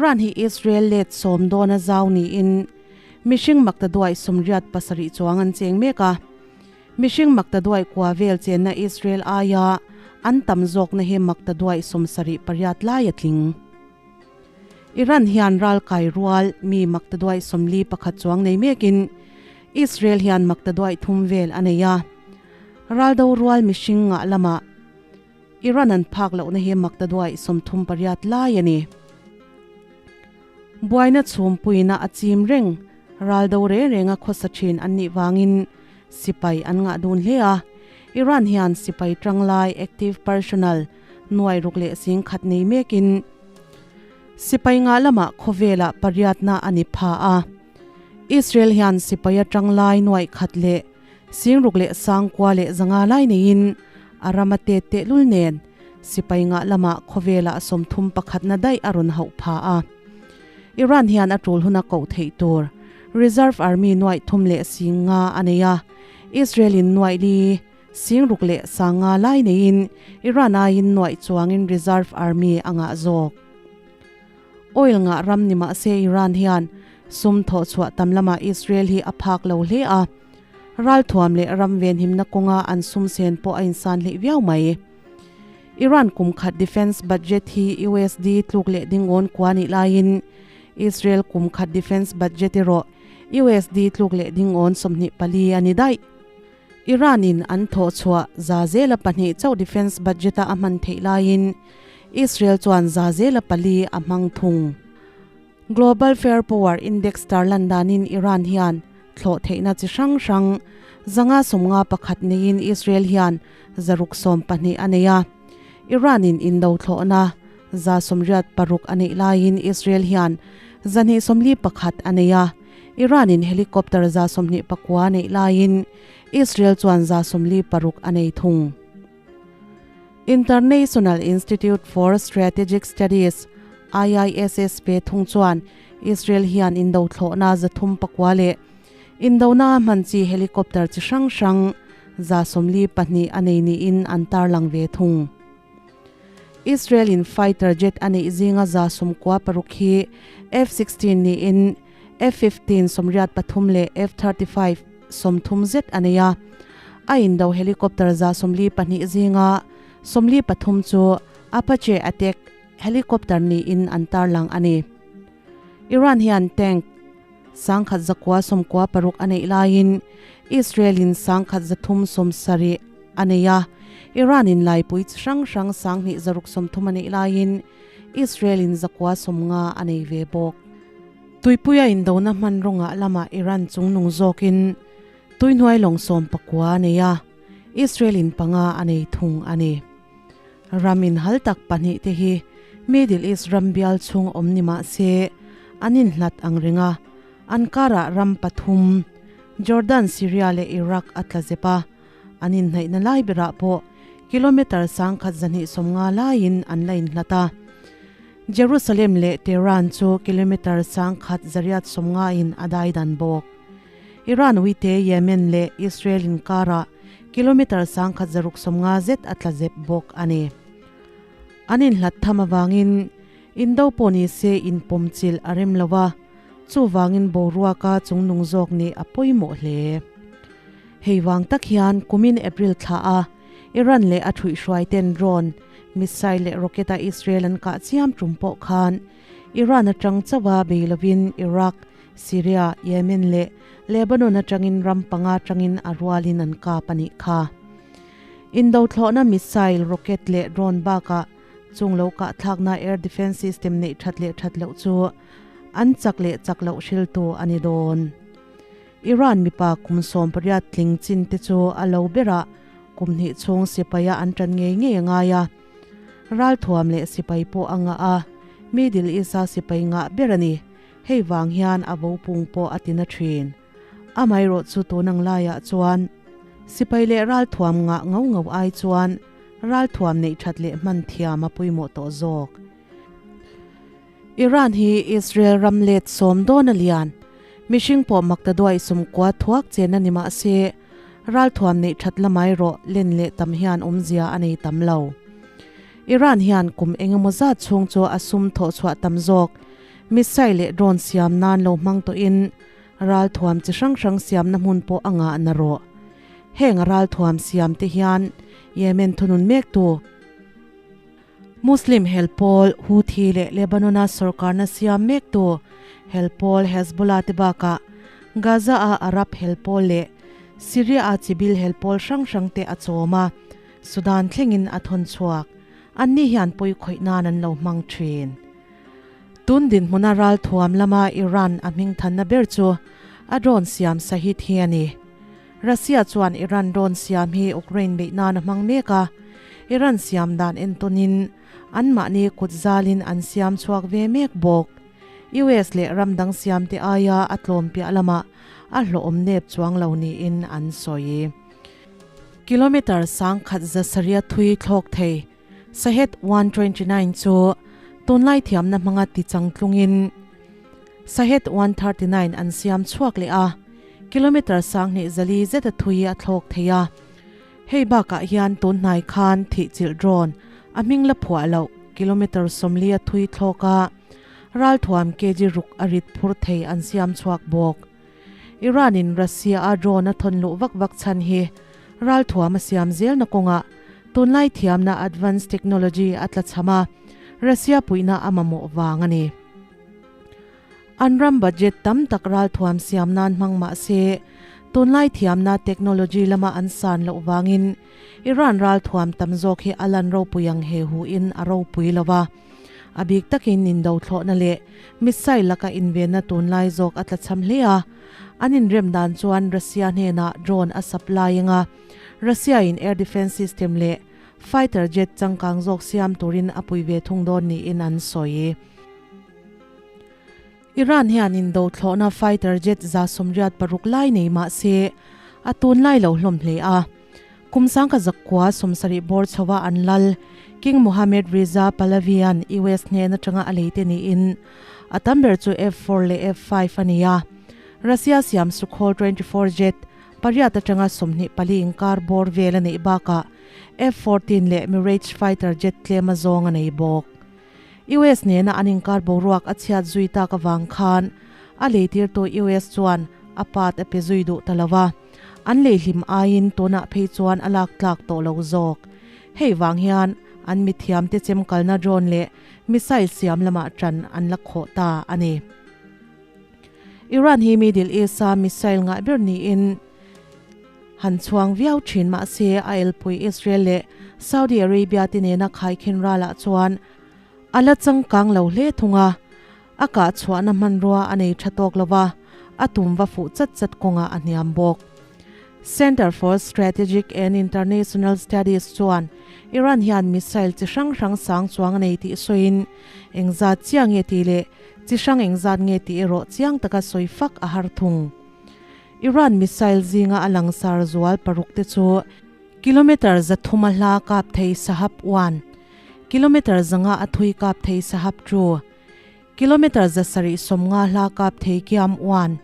Iran hi Israel let sawm dawna zau niin mihring maktaduai 87 chuang an cheng mek a. Mihring maktaduai kua vel chenna Israel aia an tam zawkna hi maktaduai 78 lai a tling. Iran hian ral kai rual mi maktaduai 41 chuang nei mekin Israel hian maktaduai 3 vel a nei a. Ral do rual mihring ngah lamah Iran an phak lohna hi maktaduai 38 lai a ni. Buaina chhumpuina a chim reng ral do reng renga khawsa thin an nih wangin sipai an ngah dun hle a. Iran hian sipai tanglai active personnel nuai ruk leh sing khat nei mekin sipai nga lama khawvela pariatna ani pha a. Israel hian sipai atanglai nuai khat le sing ruk leh sangkua leh zanga lai neiin arama te te lul nen sipai nga lama khawvela 31 na dai arun hau pha a. Iran hian a tul huna ko thei tur Reserve Army nuai thum leh singa aneia Israel in nuai li sing ruk leh sanga lai neiin Iran a in nuai chuangin Reserve Army anga zawk. Oil nga ram ni ma se Iran hian sum tho chhuah tam lama Israel hi a phak lo hle a. Ral thuam leh ram ven himna kawnga an sum sen pawh a insan hlei viau mai. Iran kum khat defense budget hi USD tluk leh dingawn kwa ni laiin Israel kum khat defense budget ro USD tluk leh dingawn 24 ani dai. Iran in an tho chhuah za zela pahnih chauh defense budget a a hman theih laiin Israel chuan za zela pali a hmang thung. Global Fair Power Index tarlan danin Iran hian thlo theihna chi hrang hrang zanga 51 neiin Israel hian zaruk 12 anei a. Iran in indo thlawhna za 86 anei laiin Israel hian zani 41 anei a. Iran in helicopter za 29 nei laiin Israel chuan za 46 anei thung. International Institute for Strategic Studies IISS pe thung chuan Israel hian indo thlawhna za 39 leh indona hman chi helicopter chi hrang hrang za 42 anei niin an tarlang ve thung. Israel in fighter jet anei zinga za 96 hi F-16 niin F-15 83 leh F-35 30 zet anei a. A indo helicopter za 42 zinga 43 chu Apache attack helicopter niin an tarlang ani. Iran hian tank 1996 anei laiin Israel in 1370 anei a. Iran in laipui hrang hrang 2630 anei laiin Israel in 190 anei ve bawk. Tuipuia indona hman rawngah lama Iran chungnung zawkin tuihnuai lawng 19 anei a. Israel in panga anei thung ani. Ram in hal tak pahnih te hi Middle East ram bial chung awm ni ma se anin hlat ang ringa Ankara ram pathum Jordan, Syria leh Iraq atla zepa anin hnaihna lai berah pawh kilometer 1250 laiin an lain hlata. Jerusalem leh Tehran chu kilometer 1190 in adai dan bawk. Iran wite Yemen leh Israel in kara kilometer 1690 zet atla zep bawk ani. Anin hlat tham awangin indo pawh ni se in pawmchil a rem lova chu wangin boruaka chungnung zawk ni a pawimawh hle. Hei wang tak hian kumin April thla a Iran leh a thui hruai ten drone missile leh rocket a Israel an kah chiam tum pawh khan Iran atang chawa beilovin Iraq, Syria, Yemen leh Lebanon atangin ram panga atangin a rualin an kap ani kha. Indo thlawhna missile, rocket leh drone baka chung lo kah thlakna air defense system nei that leh that lo chu an chak leh chak lo hril tu ani dawn. Iran mipa kum som pariat tling chin te chu a lo bera kum hnih chhung sipaia an tan ngei ngei angai a. Ral thuam leh sipai pawh anga a Middle East a sipai nga ber ani. Hei wang hian a vo pung pawh a tina thin. Amai ro chu tunang laiah chuan sipai leh ral thuam nga ngau ngau ai chuan ral thuam nei that leh hman thiam a puimawh tawh zawk. Iran hi Israel ram let sawm dawn a lian. Mihring pawh makta duai sum kwa thuak chen ani ma se ral thuam nei that lamai ro len leh tam hian awmzia anei tam lo. Iran hian kum engemaw zat chhung chu a sum thaw chhuah tam zawk. Missile leh drone siam nan lo hmang tawhin ralthuam chi hrang hrang siamna hmun pawh a ngah na rawh. Heng ralthuam siam te hian Yemen thunun mektu Muslim hel pawl Houthi leh Lebanon-a sorkarna siam mektu hel pawl Hezbollah te bakah Gaza-a Arab hel pawl leh Syria-a chibil hel pawl hrang hrang te a chawm a, Sudan thlengin a thawn chhuak. Anni hian pawi khawih nan an lo hmang thin. Tun dinhmuna ralthuam lama Iran a hmingthanna ber chu a drone siam Sahid hi a ni. Russia chuan Iran drone siam hi Ukraine beih nan a hmang mek a, Iran siam dan entawnin anmahni kut zalin an siam chhuak ve mek bawk. US leh ram dang siamte aia a tlawm piah lamah a hlawhawm nep chuang lo niin an sawi. Kilometre 1000 zasaria thui thlawk thei Shahed 129 chu tunlai thiamna hmanga tichang tlungin Shahed 139 an siam chhuak leh a, kilometre 24 zeta thui a thlawk thei a. Hei bakah hian tun hnai khan thihchilh drone a hming la phuah loh kilometre 40 a thui thlawk a, ralthuam kg ruk a rit phur thei an siam chhuak bawk. Iran in Russia a drone a thawn luh vak vak chhan hi ralthuam a siam zelna kawngah tunlai thiamna advance technology a tla chham a, Russia puihna a mamawh vang a ni. An ram budget tam tak ralthuam siam nan hmang mah se tunlai thiamna technology lama an san loh vangin Iran ralthuam tam zawk hi a lan ropui ang he hu in a ropui lo va. A bik takin indo thlawhna leh missile laka invenna tunlai zawk a tlachham hle a. An inrem dan chuan Russia hnenah drone a supply anga Russia in air defence system leh fighter jet changkang zawk siam turin a pui ve thung dawn niin an sawi. Iran hian indo thlawhna fighter jet 86 lai nei mah se a tunlai lo hlawm hle a. Kum 1970 bawr chhoa an lal King Mohammed Reza Pahlavi-a'n US hnen atanga a lei te niin a tam ber chu F-4 leh F-5 a ni a. Russia siam Sukhoi 24 jet pariat atanga 24 inkar bawr vel a neih bakah F-14 leh Mirage fighter jet tlem a zawng a nei bawk. US nena an inkar boruak a chhiat zui tak avang khan a leitirtu US chuan a pat a pe zui duh ta lo va, an lei hlim aiin tunah phei chuan a lak tlak tawh lo zawk. Hei vang hian an mithiamte chemkalna drone leh missile siam lamah ṭan an la khawh ta a ni. Iran hi Middle East-a missile ngah ber niin han chhuang viau thin mah se a elpui Israel leh Saudi Arabia te nena khaikhin ralah chuan a la changkang lo hle thung a, a kah chhuahna hmanrua a nei tha tawk lo va, a tum va fuh chat chat kawngah a hniam bawk. Center for Strategic and International Studies chuan Iran hian missile chi hrang hrang sang chuang a nei tih sawiin engzat chiah nge tih leh chi hrang engzat nge tih erawh chiang taka sawi fak a har thung. Iran missile zinga a langsar zual paruk te chu kilometre 300 a hla kap thei Shahab 1, kilometre 500 a thui kap thei Shahab 2, kilometre 750 hla kap thei Qiam 1,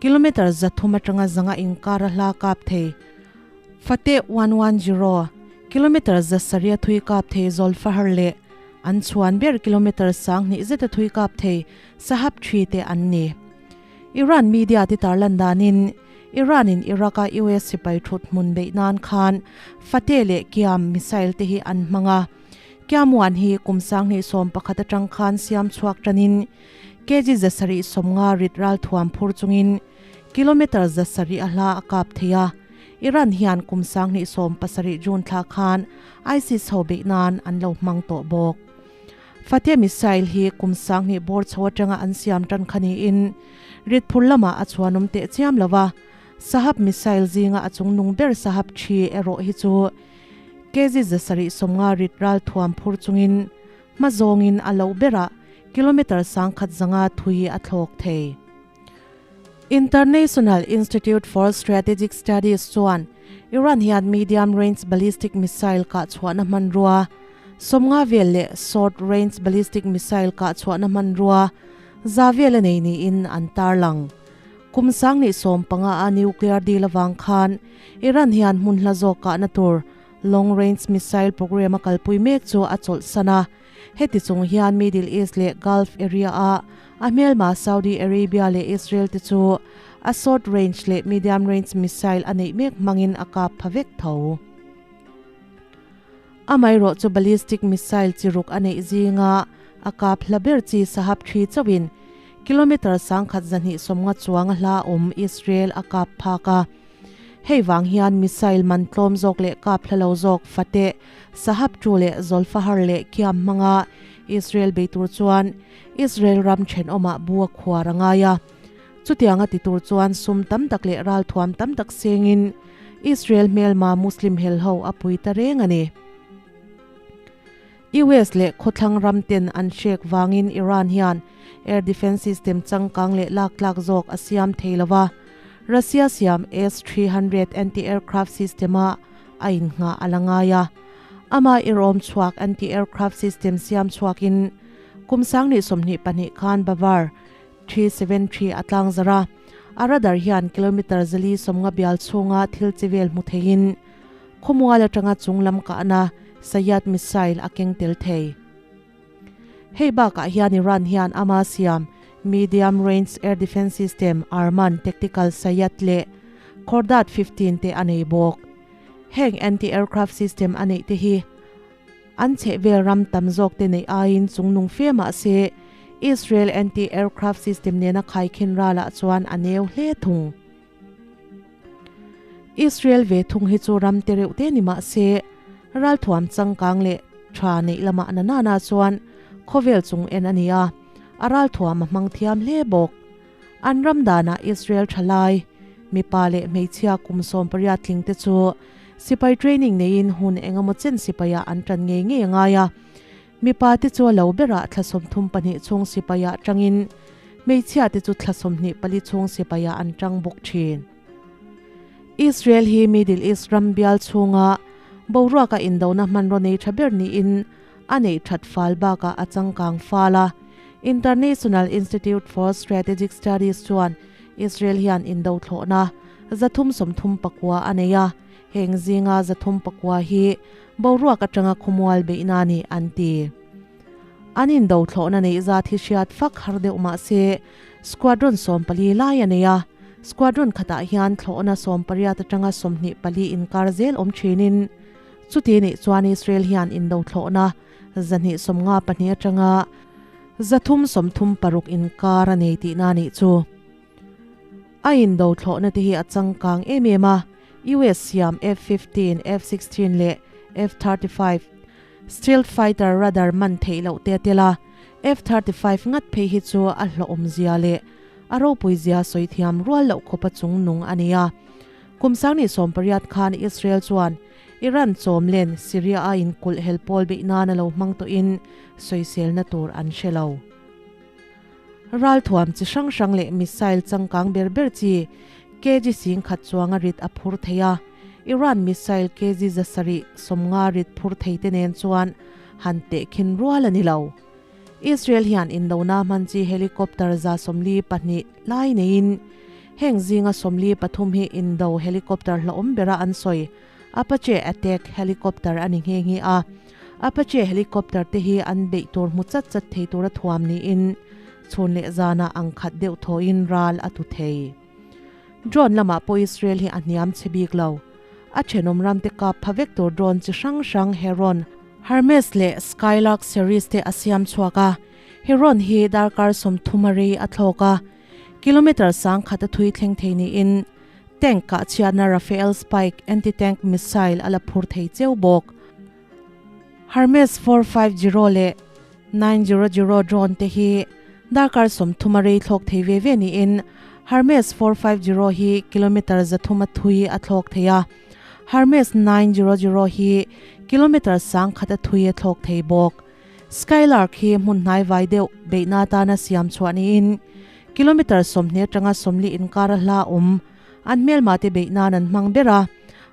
kilometre 300 atanga 500 inkar a hla kap thei Fateh 110, kilometre 700 a thui kap thei Zolfahar leh an chhuan ber kilometre 2000 zet a thui kap thei Shahab 3 te an ni. Iran media te tarlan danin Iran in Iraq a US sipai thut hmun beih nan khan Fateh leh Qiam missile te hi an hmang a. Qiam 1 hi kum 2011 atang khan siam chhuak tanin kg 750 rit ral thuam phur chungin kilometre 700 a hla a kap thei a. Iran hian kum 2017 June thla khan ISIS ho beih nan an lo hmang tawh bawk. Fateh missile hi kum 2000 bawr chho atanga an siam tan kha niin rit phur lamah a chhuanawm teh chiam lo va, Shahab missile zinga a chungnung ber Shahab 3 erawh hi chu kg 750 rit ral thuam phur chungin hma zawngin a loh berah kilometre 1500 thui a thlawk thei. International Institute for Strategic Studies chuan Iran hian medium range ballistic missile kah chhuahna hmanrua 50 vel leh short range ballistic missile kah chhuahna hmanrua 100 vel a nei niin an tarlang. Kum 2015 a nuclear deal avang khan Iran hian hmun hla zawk kahna tur long range missile program a kalpui mek chu a chawlhsan a. Heti chung hian Middle East leh Gulf area a a hmelma Saudi Arabia leh Israel te chu a short range leh medium range missile a neih mek hmangin a kap pha vek tho. Amaherawh chu ballistic missile chi ruk a neih zinga a kap hla ber chi Sahab 3 chauhin kilometre 1250 chuang a hla awm Israel a kap phak a. Hei vang hian missile man tlawm zawk leh kap hla lo zawk Fateh, Sahab 2 leh Zolfahar leh Kiam hmanga Israel bei tur chuan Israel ram thenawmah bu a khuar a ngai a. Chutianga ti tur chuan sum tam tak leh ralthuam tam tak sengin Israel hmelma Muslim hel ho a pui ta reng a ni. US leh khawthlang ram ten an hrek vangin Iran hian air defence system changkang leh laktlak zawk a siam thei lo va, Russia siam S-300 anti-aircraft system a a innghah a la ngai a. Ama irawm chhuak anti-aircraft system siam chhuakin kum 2022 khan Bavar 373 a tlang zarh a, a radar hian kilometre 450 bial chhunga thil chi vel hmu theiin khawmual atanga chung lam kahna Sayyad missile a keng tel thei. Hei bakah hian Iran hian ama siam medium range air defence system Arman tactical Sayyad leh Khordad 15 te a nei bawk. Heng anti-aircraft system a neih te hi an chhehvel ram tam zawk te neih aiin chungnung fe mah se Israel anti-aircraft system nena khaikhin ralah chuan a neu hle thung. Israel ve thung hi chu ram te reuh te ni mah se ralthuam changkang leh tha neih lamah na nana chuan khawvel chung en a ni a, a ralthuam a hmang thiam hle bawk. An ram danah Israel thalai, mipa leh hmeichhia kum 18 tling te chu sipai training neiin hun engemaw chen sipaiah an tan ngei ngei a ngai a. Mipa te chu a lo berah thla 32 chhung sipaiah tangin hmeichhia te chu thla 24 chhung sipaiah an tang bawk thin. Israel hi Middle East ram bial chhunga boruaka indona hmanraw nei tha ber niin a neih that fal bakah a changkang fal a. International Institute for Strategic Studies chuan Israel hian indo thlawhna 339 a nei a, heng zinga 309 hi boruak atanga khawmual beihna ni an ti. An indo thlawhna neih zat hi hriat fak har deuh mah se squadron 14 lai a nei a, squadron khatah hian thlawhna 18 atanga 24 inkar zel awm thinin chuti nih chuan Israel hian indo thlawhna 252 atanga 336 inkar a nei tihna nih chu. A indo thlawhna te hi a changkang em em a, US siam F-15, F-16 leh F-35 stealth fighter radar man theih loh te a tel a, F-35 ngat phei hi chu a hlawhawm zia leh a ropui zia sawi thiam rual loh khawpa chung nung a ni a. Kum 2018 khan Israel chuan Iran chawm len Syria a inkulh hel pawl beih nan a lo hmang tawhin sawiselna tur an hre lo. Ralthuam chi hrang hrang leh missile changkang ber ber chi kg 10,000 chuanga rit a phur thei a, Iran missile kg 750 rit phur thei te nen chuan han tehkhin rual a ni lo. Israel hian indona hman chi helicopter 142 lai neiin heng zinga 43 hi indo helicopter hlawm bera an sawi Apache attack helicopter a ni nghe nghe a. Apache helicopter te hi an beih tur hmu chat chat thei tura thuam niin chhun leh zana ang khat deuh thoin ral a tu thei. Drone lamah pawh Israel hi a hniam che bik lo. A thenawm ram te kap pha vek tur drone chi hrang hrang Heron, Hermes leh Skylark series te a siam chhuak a. Heron hi darkar 30 a rei a thlawk a, kilometre 1000 a thui thleng thei niin tank kah chhiatna Rafael Spike anti-tank missile a la phur thei cheu bawk. Hermes 450 leh 900 drone te hi darkar 30 a rei thlawk thei ve ve niin Hermes 450 hi kilometre 300 a thui a thlawk thei a, Hermes 900 hi kilometre 1000 a thui a thlawk thei bawk. Skylark hi hmun hnai vai deuh beihna tana siam chhuah niin kilometre 20 atanga 40 inkar a hla awm an hmelma te beihnan an hmang ber a,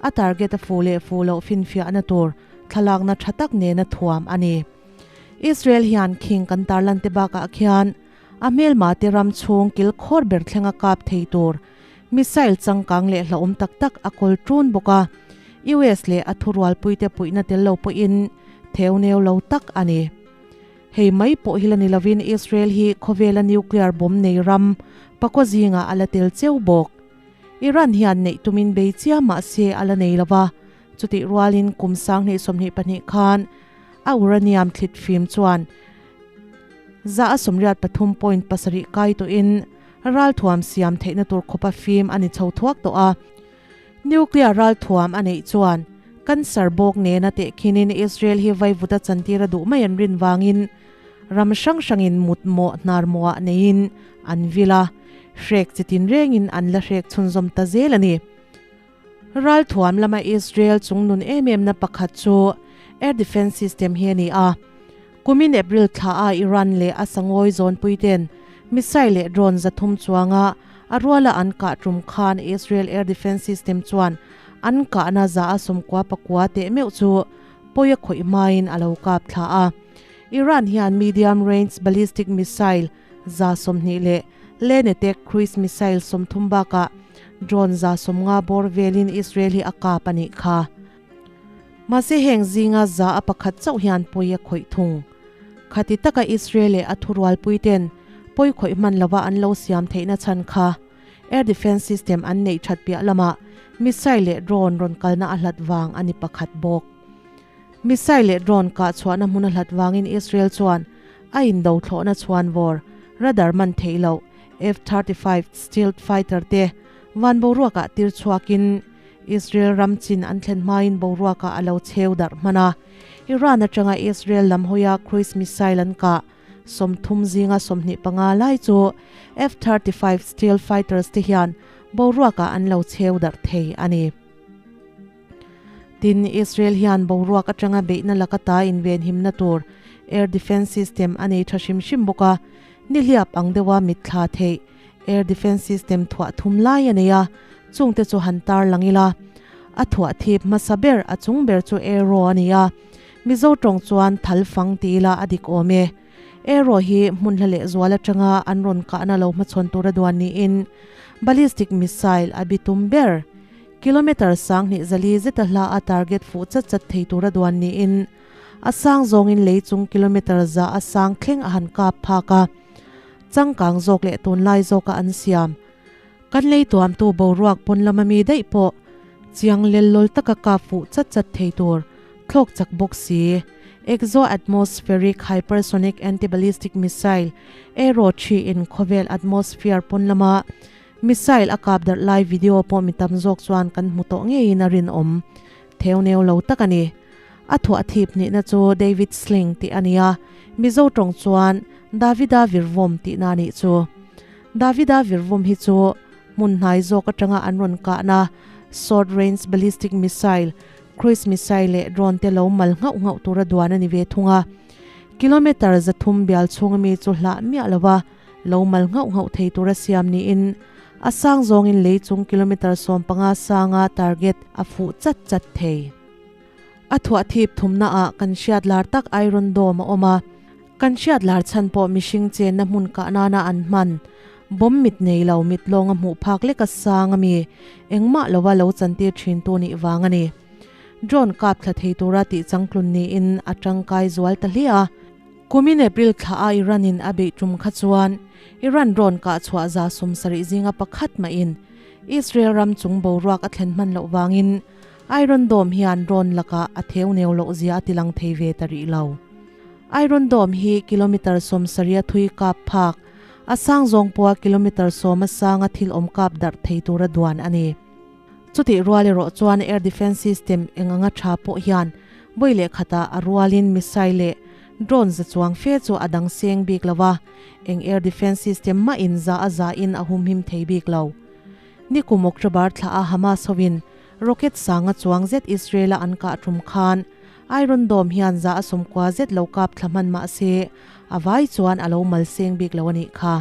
a target a fu leh fu loh finfiahna tur thlalakna tha tak nena thuam a ni. Israel hian khing kan tarlan te bakah khian a hmelma te ram chhung kil khawr ber thlenga kap thei tur missile changkang leh hlawm tak tak a kawl ṭun bawk a, US leh a thurual puite puihna tel lo pawhin theu neu lo tak a ni. Hei mai pawh hi la ni lovin Israel hi khawvela nuclear bomb nei ram pakua zingah a la tel cheu bawk. Iran hian neih tumin bei chiam mah se a la nei lo va, chutih rualin kum 2022 khan a uranium thlit fim chuan 83.7 kai tawhin ralthuam siam theihna tur khawpa fim a ni chho thuak tawh a. Nuclear ralthuam a neih chuan cancer bawk nena tehkhinin Israel hi vaivuta chantir a duh mai an rin vangin ram hrang hrangin mut mawh hnar mawhah neiin an vil a, hrek chi tinrengin an la hrek chhunzawm ta zel a ni. Ralthuam lama Israel chungnun em emna pakhat chu air defence system hi a ni a. Kumin April thla a Iran leh a sangawi zawnpuiten missile leh drone 300 chuanga a ruala an kah tum khan Israel air defence system chuan an kahna 99% teh meuh chu pawi a khawih hmain a lo kap thla a. Iran hian medium range ballistic missile 20 leh land-attack cruise missile 30 bakah drone 150 bawr velin Israel hi a kap a nih kha. Mahse heng zinga 1% chauh hian pawi a khawih thung. Khati taka Israel leh a thurualpui ten pawi khawih hman lova an lo siam theihna chhan kha air defence system an neih that piah lamah missile leh drone rawn kalna a hlat vang a ni pakhat bawk. Missile leh drone kah chhuahna hmun a hlat vangin Israel chuan a indo thlawhna chhuan vawr radar man theih loh F-35 stealth fighter te van boruakah tir chhuakin Israel ram chin an thlen hmain boruakah a lo cheu darh hman a. Iran atanga Israel lam hawia cruise missile an kah 30 zinga 25 lai chu F-35 stealth fighters te hian boruakah an lo cheu darh thei a ni. Tin, Israel hian boruak atanga beihna lakata invenhimna tur air defence system a nei tha hrim hrim bawk a, nihliap ang deuha mitthla theih air defence system thuah thum lai a nei a, chungte chu han tar lang ila. A thuah thip hmasa ber a chung ber chu Aero a ni a, Mizo tawng chuan thal fang ti ila a dik awm e. Aero hi hmun hla leh zual atanga an rawn kahna lo hmachhawn tura duan niin ballistic missile a bitum ber. Kilometre 2400 zeta hla a target fuh chat chat thei tura duan niin a sang zawngin lei chung kilometre 100 a sang thleng a han kap phak a. Changkang zawk leh tunlai zawka an siam. Kan lei tuamtu boruak pawn lama mi daih pawh chiang lel lawl taka kap fuh chat chat thei tur thlawk chak bawk si. Exo-atmospheric hypersonic anti-ballistic missile Aero 3 in khawvel atmosphere pawn lama missile a kap darh lai video pawh mi tam zawk chuan kan hmu tawh ngeiin a rinawm theu neu lo tak a ni. A thuah thip nihna chu David Sling tih a ni a, Mizo tawng chuan Davida Virvawm tihna a nih chu. Davida Virvawm hi chu hmun hnai zawk atanga an rawn kahna short range ballistic missile, cruise missile leh drone te lo mal nghauh nghauh tura duan a ni ve thung a. Kilometre 300 bial chhunga mi chu hlah miah lova lo mal nghauh nghauh thei tura siam niin a sang zawngin lei chung kilometre 15 sanga target a fuh chat chat thei. A thuah thip thumna ah kan hriat lar tak Iron Dome a awm a, kan hriat lar chhan pawh mihring chenna hmun kah nana an hman bomb mit nei lo mit lawnga hmuh phak leka sang ami engmah lova lo chantir thin tu nih vang a ni. Drone kap thla thei tura tih changtlun niin a tangkai zual ta hle a. Kumin April thla a Iran in a beih tum kha chuan Iran drone kah chhuah 70 zinga pakhat mahin Israel ram chung boruak a thlen hman loh vangin Iron Dome hian drone lakah a theu neu loh zia a tilang thei ve ta rih lo. Iron Dome hi kilometre 70 a thui kap phak, a sang zawng pawha kilometre 10 a sanga thil awm kap darh thei tura duan a ni. Chutih rual erawh chuan air defence system eng anga tha pawh hian vawi leh khatah a rualin missile leh drone za chuang fe chu a dang seng bik lo a, eng air defence system mahin za a za in a humhim thei bik lo. Nikum October thla a Hamas hovin rocket sanga chuang zet Israel a an kah tum khan Iron Dome hian 90% zet lo kap thla hman mah se a vai chuan a lo mal seng bik lo a nih kha.